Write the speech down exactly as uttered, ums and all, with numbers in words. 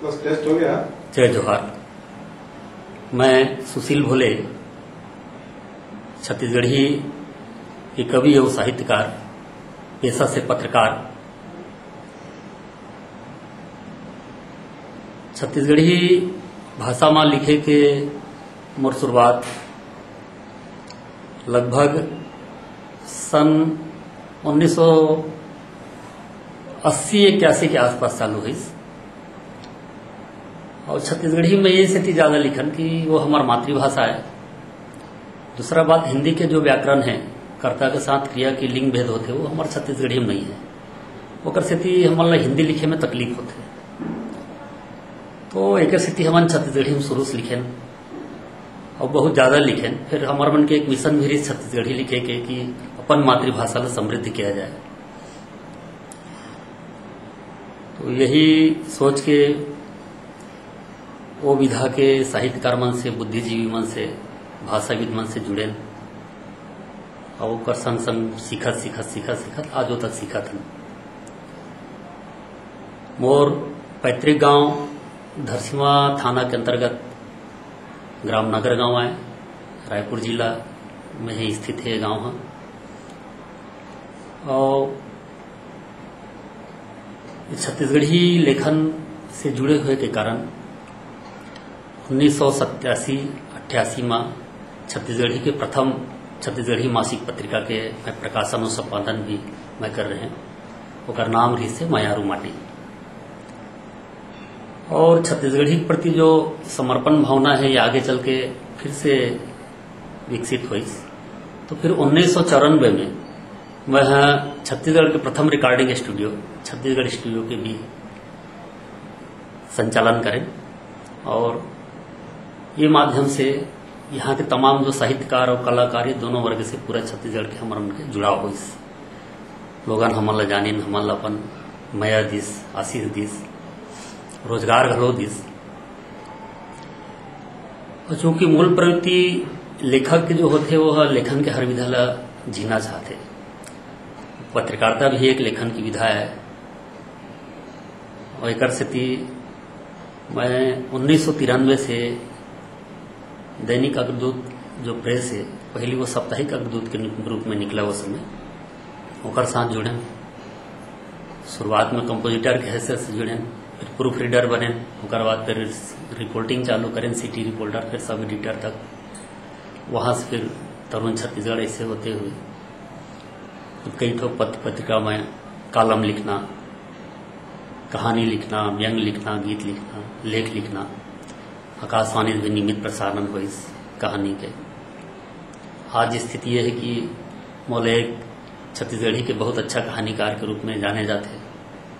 बस test हो गया। जय जोहार। मैं सुशील भोले, छत्तीसगढ़ी के कवि और साहित्यकार, पेशा से पत्रकार। छत्तीसगढ़ी भाषा में लिखे के मोर शुरुआत लगभग सन उन्नीस सौ अस्सी इक्यासी के आसपास चालू हुई। और छत्तीसगढ़ी में ये सेती ज्यादा लिखन कि वो हमार मातृभाषा है। दूसरा बात, हिंदी के जो व्याकरण है, कर्ता के साथ क्रिया के लिंग भेद होते, वो हमार छत्तीसगढ़ी में नहीं है। ओकर सेती हमन ला हिंदी लिखे में तकलीफ होते। तो एकर सेती हमन छत्तीसगढ़ी में शुरू से लिखेन और बहुत ज्यादा लिखेन। फिर हमार मन के एक मिशन भी रही छत्तीसगढ़ी लिखे के कि अपन मातृभाषा ला समृद्ध किया जाए। तो यही सोच के वो विधा के साहित्यकार मन से, बुद्धिजीवी मन से, भाषाविद मन से जुड़ेन और ओकर संग संग सीखत, सीखत, सीखत, सीखत आजो तक सीखत हन। मोर पैतृक गांव धरसीवा थाना के अंतर्गत ग्राम नगर गांव आय, रायपुर जिला में ही स्थित है गांव ह। और छत्तीसगढ़ी लेखन से जुड़े हुए के कारण उन्नीस सौ सत्तासी अट्ठासी में छत्तीसगढ़ी के प्रथम छत्तीसगढ़ी मासिक पत्रिका के मैं प्रकाशन और संपादन भी मैं कर रहे हैं। ओकर नाम रही से मयारू माटी। और छत्तीसगढ़ी के प्रति जो समर्पण भावना है, ये आगे चल के फिर से विकसित हुई। तो फिर उन्नीस सौ चौरानवे में मैं छत्तीसगढ़ के प्रथम रिकॉर्डिंग स्टूडियो, छत्तीसगढ़ स्टूडियो के भी संचालन करें और ये माध्यम से यहाँ के तमाम जो साहित्यकार और कलाकार, ये दोनों वर्ग से पूरा छत्तीसगढ़ के हमर मन के जुड़ाव होइस। लोगन हमन ला जानिन, हमन ला अपन मया दिस, आशीष दिस, रोजगार घलो दिस। और चूंकि मूल प्रवृत्ति लेखक के जो होथे, वो ह लेखन के हर विधा ला जीना चाहथे। पत्रकारिता भी एक लेखन की विधा है और एकर सेती मैं उन्नीस सौ तिरानवे से दैनिक अग्रदूत जो प्रेस है, पहली वो साप्ताहिक अग्रदूत के रूप में निकला वो समय, ओकर साथ जुड़ेन। शुरुआत में कंपोजिटर के हैसियत से जुड़ेन, फिर प्रूफ रीडर बनेन, ओकर बाद फिर रिपोर्टिंग चालू करेन, सिटी रिपोर्टर, फिर सब एडिटर तक। वहाँ से फिर तरुण छत्तीसगढ़ ऐसे होते हुए कई ठो पत्र पत्रिका में कॉलम लिखना, कहानी लिखना, व्यंग लिखना, गीत लिखना, लेख लिखना। आकाशवाणी से भी नियमित प्रसारण होइस कहानी के। आज स्थिति ये है कि मोला एक छत्तीसगढ़ी के बहुत अच्छा कहानीकार के रूप में जाने जाथे।